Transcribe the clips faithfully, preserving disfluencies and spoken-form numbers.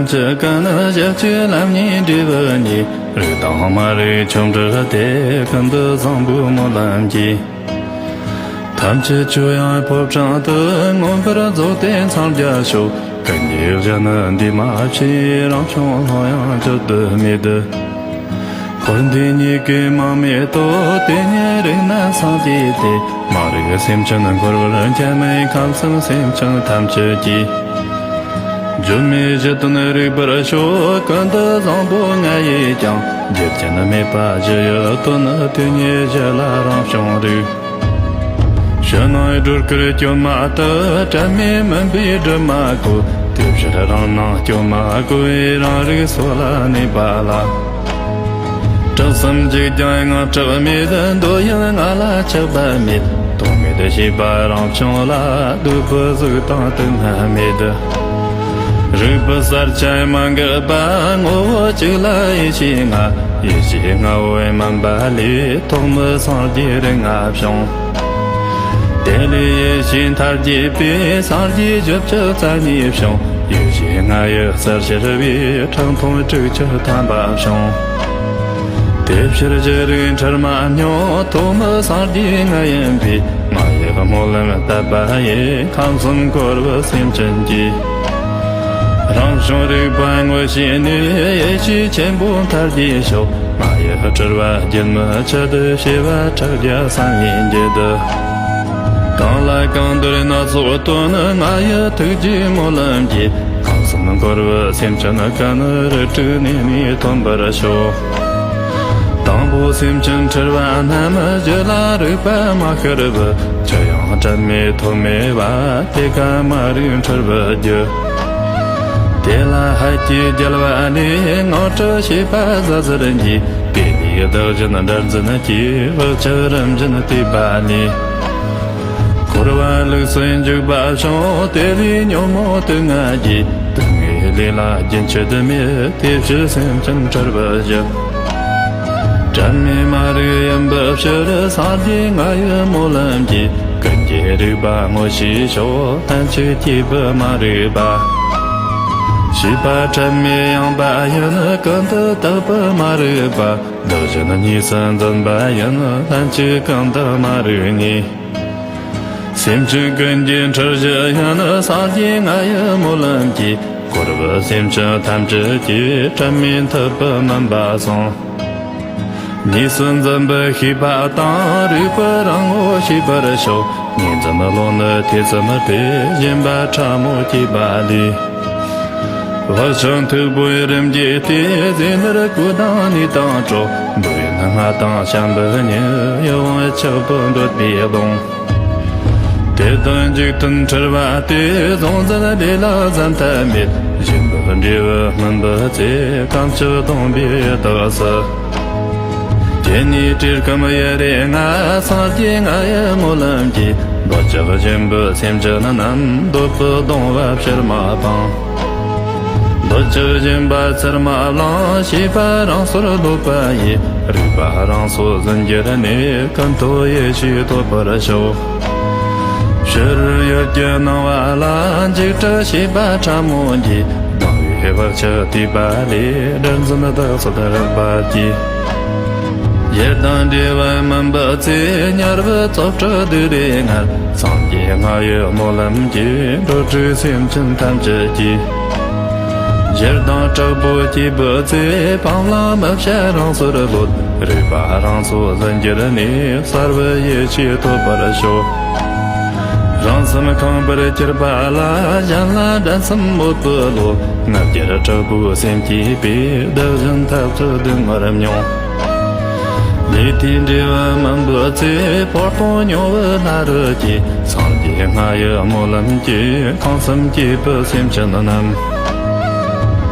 ཅི་ཀ་ནི་ཞབས་ཀྱི་ལམ་གཉིས་འབྲས་བུ་གཉིས། རིག་དང་མ་རིག་ཆོ་འཕྲུལ་ཏེ། ཀུན་ཏུ་བཟང་པོའི་སྨོན་ལམ་གྱིས། ཐམས་ཅད་ཆོས་དབྱིངས་ཕོ་བྲང་དུ། མངོན་པར་རྫོགས་ཏེ་འཚང་རྒྱ་ཤོག་ཀུན་གྱི་གཞི་ནི་འདུས་མ་བྱས། རང་བྱུང་ལྷོད་ཡངས་བཅུད་དུ་མེད། འཁོར་འདས་གཉིས་ཀའི་མིང་མེད་དོ། དེ་ཉིད་རིག་ན་སངས་རྒྱས་ཏེ། མ་རིག་སེམས་ཅན་འཁོར་བར་འཁྱམས་མེད། ཁམས་གསུམ་སེམས་ཅན་ཐམས་ཅད་ཀྱི། སྒྱུ་མའི་གཞི་དོན་རིག་པར་ཤོག་ཀུན་ཏུ་བཟང་པོ་ང་ཡིས་ཀྱང་། རྒྱུ་རྐྱེན་མེད་པ་གཞི་ཡི་དོན། དེ་ཉིད་གཞི་ལ་རང་བྱུང་རིག་ཕྱི་ནང་སྒྲོ་སྐུར་སྐྱོན་མ་དག་དྲན་མེད་མུན་པའི་སྒྲིབ་མ་གོས། དེ་ཕྱིར་རང་སྣང་སྐྱོན་མ་གོས། རང་རིག་སོ་ལ་གནས་པ་ལ། བྲག་གསུམ་འཇིག་ཀྱང་དངངས་སྐྲག་མེད། འདོད་ཡོན་ལྔ་ལ་ཆགས་པ་མེད། རྟོག་མེད་ཤེས་པ་རང་བྱུང་ལ། སྡུག་པའི་གཟུགས་དང་དུག་ལྔ་མེད། རིག་པའི་གསལ་ཆ་མ་འགགས་པ། ངོ་བོ་གཅིག་ལ་ཡེ་ཤེས་ལྔ། ཡེ་ཤེས་ལྔ་པོའི་མུན་པ་ལས། ཐོག་མའི་སངས་རྒྱས་རིགས་ལྔ་བྱུང་། དེ་ལས་ཡེ་ཤེས་མཐར་གྱིས་པའི། སངས་རྒྱས་བཞི་བཅུ་རྩ་གཉིས་བྱུང་། ཡེ་ཤེས་ལྔ་ཡི་རྩལ་ཤར་བས། ཁྲག་འཐུང་དྲུག་ཅུ་ཐམ་པ་བྱུང་། དེ་ཕྱིར་གཞི་རིག་འཁྲུལ་མ་སྨྱོ། ཐོག་མའི་སངས་རྒྱས་ང་ཡིན་པས། ང་ཡི་སྨོན་ལམ་བཏབ་པ་ཡིས། ཁམས་གསུམ་འཁོར་བའི་སེམས་ཅན་གྱི། རང་བྱུང་རིག་པ་ངོ་ཤེས་ནས། ཡེ་ཤེས་ཆེན་པོ་མཐར་གྱིས་ཤོག་ང་ཡི་སྤྲུལ་པ་རྒྱུན་མི་ཆད། བྱེ་བ་ཕྲག་བརྒྱ་བསམ་ཡས་འགྱེད་དུ། གང་ལ་གང་འདུལ་སྣ་ཚོགས་སྟོན། ང་ཡི་ཐུགས་རྗེའི་སྨོན་ལམ་གྱིས། ཁམས་གསུམ་འཁོར་བའི་སེམས་ཅན་ཀུན། རིགས་དྲུག་གནས་ནས་ཐོན་པར་ཤོག་དང་པོ་སེམས་ཅན་འཁྲུལ་པ་རྣམས། རྒྱུད་ལ་རིག་པ་མ་ཤར་བར། ཅི་ཡང་དྲན་མེད་ཐོམ་མེ་བ། དེ་ཀ་མ་རིག་འཁྲུལ་པའི་རྒྱུ། དེ་ལ་ཧད་ཀྱིས་བརྒྱལ་བ་ནས། དངངས་སྐྲག་ཤེས་པ་ཟ་ཟིར་གྱིས། དེ་ནས་བདག་གཞན་འདྲར་འཛིན་གྱིས། བག་ཆགས་རིམ་བཞིན་བརྟས་པ་ལས། འཁོར་བ་ལུགས་སུ་འཇུག་པ་བྱུང་། དེ་ལས་ཉོན་མོངས་དུག་ལྔ་གྱིས། སྡུག་བསྔལ་ལས་ལ་རྒྱུན་ཆད་མེད། དེ་ཕྱིར་སེམས་ཅན་འཁྲུལ་པའི་གཞི། དྲན་མེད་མ་རིག་ཡིན་པའི་ཕྱིར། སངས་རྒྱས་ང་ཡི་སྨོན་ལམ་གྱིས། ཀུན་གྱི་རིག་པ་ངོ་ཤེས་ཤོག་ལྷན་ཅིག་སྐྱེས་བུ་མ་རིག་པ། ཤེས་པ་དྲན་མེད་ཡངས་པ་ཡིན། ཀུན་ཏུ་བརྟགས་པའི་མ་རིག་པ། བདག་གཞན་གཉིས་སུ་འཛིན་པ་ཡིན། ལྷན་ཅིག་ཀུན་བརྟགས་མ་རིག་གཉིས། སེམས་ཅན་ཀུན་གྱི་འཁྲུལ་གཞི་ཡིན། སངས་རྒྱས་ང་ཡི་སྨོན་ལམ་གྱིས། འཁོར་བའི་སེམས་ཅན་ཐམས་ཅད་ཀྱི། དྲན་མེད་འཐིབས་པའི་མུན་པ་སངས། གཉིས་སུ་འཛིན་པའི་ཤེས་པ་དང་། རིག་པའི་རང་ངོ་ཤེས་པར་ཤོག་ངོས་འཛིན་བློ་ནི་ཐེ་ཚོམ་སྟེ། ཞེན་པ་ཕྲ་མོ་སྐྱེས་པ་ལས། བག་ཆགས་མཐུག་པོས་རིམ་གྱིས་བརྟས། རྫས་ནི་རྐུ་དང་ནད་དང་གྲོགས། འདོད་ཡོན་ལྔ་དང་བྱམས་པའི་ཉེས། ཡིད་དབང་ཆགས་པའི་འདོད་པའི་སྡོང་། དེ་དག་འཇིག་རྟེན་འཁྲུལ་པ་སྟེ། གཟུང་འཛིན་ལས་ལ་བཟོད་ཐབས་མེད། གཞན་པའི་འབྲས་བུ་སྨིན་པའི་ཚེ། ཐམས་ཅད་སྟོང་པའི་ཡི་དྭགས་སུ། དེ་ནས་བཀྲེས་སྐོམ་ཡི་རེ་ལྔ། སངས་རྒྱས་ང་ཡི་སྨོན་ལམ་གྱིས། འདོད་ཆགས་ཞེན་པའི་སེམས་ཅན་རྣམས། འདོད་པའི་གདུང་བ་ཕྱིར་མ་སྤང་། འདོད་ཆགས་ཞེན་པ་ཚུར་མ་བླང་། ཤེས་པ་རང་སོར་ལྷོད་པ་ཡིས། རིག་པ་རང་སོ་ཟིན་གྱུར་ནས། ཀུན་རྟོག་ཡེ་ཤེས་ཐོབ་པར་ཤོག་ཕྱི་རོལ་ཡུལ་གྱི་སྣང་བ་ལ། འཇིགས་སྐྲག་ཤེས་པ་ཕྲ་མོ་གྱིས། སྡང་བའི་བག་ཆགས་བརྟས་པ་ལས། དགྲར་འཛིན་བདག་སོགས་རགས་པ་སྐྱེས། ཡི་དྭགས་འབྲས་བུ་སྨིན་པའི་ཚེ། དམྱལ་བའི་ཙོག་ཁྲག་སྡུག་རུས་ངལ། སངས་རྒྱས་ང་ཡི་སྨོན་ལམ་གྱིས། འགྲོ་དྲུག་སེམས་ཅན་ཐམས་ཅད་ཀྱི། ཞེ་སྡང་དྲག་པོ་སྐྱེས་པའི་ཚེ། སྤང་བླང་མི་བྱ་རང་སོར་ལྷོད། རིག་པ་རང་སོ་ཟིན་གྱུར་ནས། གསལ་བའི་ཡེ་ཤེས་ཐོབ་པར་ཤོག་རང་སེམས་ཁེངས་པར་གྱུར་པ་ལ། གཞན་ལ་འགྲན་སེམས་མོས་པའི་བློ། ང་རྒྱལ་དྲག་པོའི་སེམས་སྐྱེས་པས། བདག་གཞན་འཐབ་རྩོད་སྡུག་བསྔལ་མྱོང་། ལས་དེའི་འབྲས་བུ་སྨིན་པའི་ཚེ། ཕོ་སྟོང་མྱོང་བའི་ལྷ་རུ་སྐྱེས། སངས་རྒྱས་ང་ཡི་སྨོན་ལམ་གྱིས། ཁམས་གསུམ་སྐྱེས་བུ་སེམས་ཅན་རྣམས།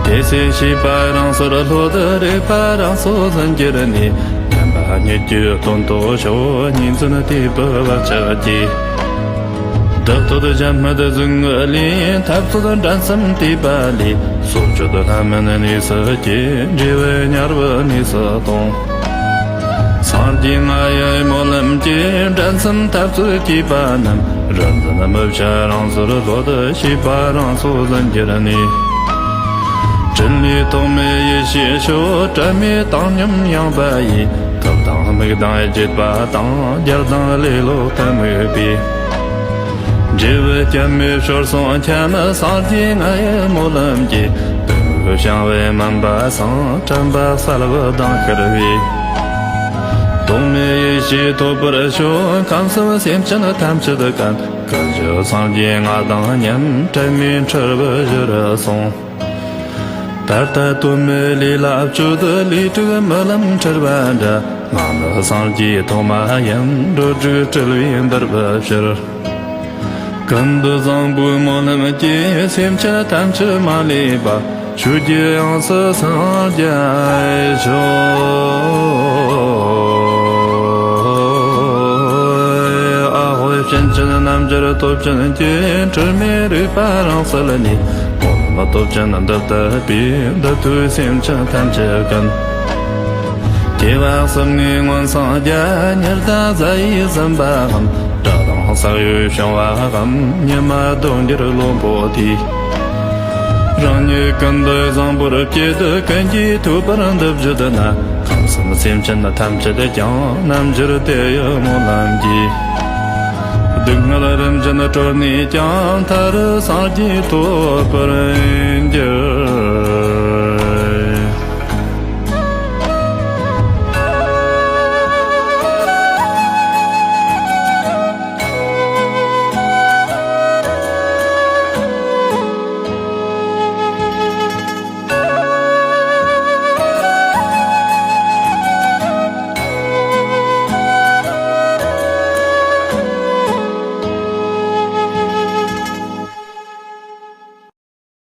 དེ་ཚེ་ཤེས་པ་རང་སོར་ལྷོད། རིག་པ་རང་སོ་ཟིན་གྱུར་ནས། དམ་པ་ཉིད་ཀྱི་དོན་རྟོགས་ཤོག་ཉིན་མཚན་དུས་པའི་བག་ཆགས་ཀྱིས། བདག་བསྟོད་གཞན་སྨོད་ཟུག་རྔུ་ལས། འཐབ་རྩོད་འགྲན་སེམས་བརྟས་པ་ལས། སྲོག་གཅོད་ལྷ་མིན་གནས་སུ་སྐྱེ། འབྲས་བུ་དམྱལ་བའི་གནས་སུ་ལྟུང་། སངས་རྒྱས་ང་ཡི་སྨོན་ལམ་གྱིས། འགྲན་སེམས་འཐབ་རྩོད་སྐྱེས་པ་རྣམས། རིག་འཛིན་མི་བྱ་རང་སོར་ལྷོད། ཤེས་པ་རང་སོ་ཟིན་གྱུར་ནས། ཕྲིན་ལས་ཐོགས་མེད་ཡེ་ཤེས་ཤོག་དྲན་མེད་བཏང་སྙོམས་ཡངས་པ་ཡིས། ཐུབ་དང་དམིགས་དང་བརྗོད་པ་དང་། རྒྱལ་དང་ལེ་ལོ་ཐ་མལ་པའི། འབྲས་བུ་སྐྱབས་མེད་ཞོར་སོང་ཁྱབ། སངས་རྒྱས་ང་ཡི་སྨོན་ལམ་གྱིས། གདུང་བའི་བྱང་བའི་མུན་པ་སངས། དྲན་པ་གསལ་བུ་མདངས་ཤར་བའི། ཐོགས་མེད་ཡེ་ཤེས་ཐོབ་པར་ཤོག་ཁམས་གསུམ་སེམས་ཅན་ཐམས་ཅད་ཀུན། ཀུན་གཞི་སངས་རྒྱས་ང་དང་མཉམ། དྲན་མེད་འཁྲུལ་པའི་གཞི་རུ་སོང་། ད་ལྟ་དོན་མེད་ལས་ལ་སྤྱོད། ལས་དྲུག་རྨི་ལམ་འཁྲུལ་པ་འདྲ། ང་ནི་སངས་རྒྱས་ཐོག་མ་ཡིན། འགྲོ་དྲུག་སྤྲུལ་པའི་འདུལ་བའི་ཕྱིར། ཀུན་ཏུ་བཟང་པོའི་སྨོན་ལམ་གྱིས། སེམས་ཅན་ཐམས་ཅད་མ་ལུས་པ། ཆོས་ཀྱི་དབྱིངས་སུ་སངས་རྒྱས་ཤོག་ཨ་ཧོ། སྤྱན་ཅན་རྣལ་འབྱོར་སྟོབས་ཅན་གྱིས། འཁྲུལ་མེད་རིག་པ་རང་གསལ་ནས། སྟོབས་ཅན་འདི་ལྟ་བུའི། འདི་ཐོས་སེམས་ཅན་ཐམས་ཅད་ཀུན། སྐྱེ་བ་གསུམ་ནས་མངོན་སངས་རྒྱ། ཉི་ཟླ་གཟའ་ཡིས་ཟིན་པའམ། དགྲ་དང་ས་གཡོས་བྱུང་བའམ། ཉི་མ་ལྡོག་འགྱུར་རླུང་པོ་དེས། རང་ཉིད་ཀུན་ཏུ་བཟང་པོར་བསྐྱེད། ཀུན་གྱིས་ཐོས་པར་འདི་བརྗོད་ན། ཁམས་གསུམ་སེམས་ཅན་ཐམས་ཅད་ཀྱང་། རྣལ་འབྱོར་དེ་ཡི་སྨོན་ལམ་གྱིས། སྡུག་བསྔལ་རིམ་བཞིན་གྲོལ་ནས་ཀྱང་། མཐར་སངས་རྒྱས་ཐོབ་པར་འགྱུར།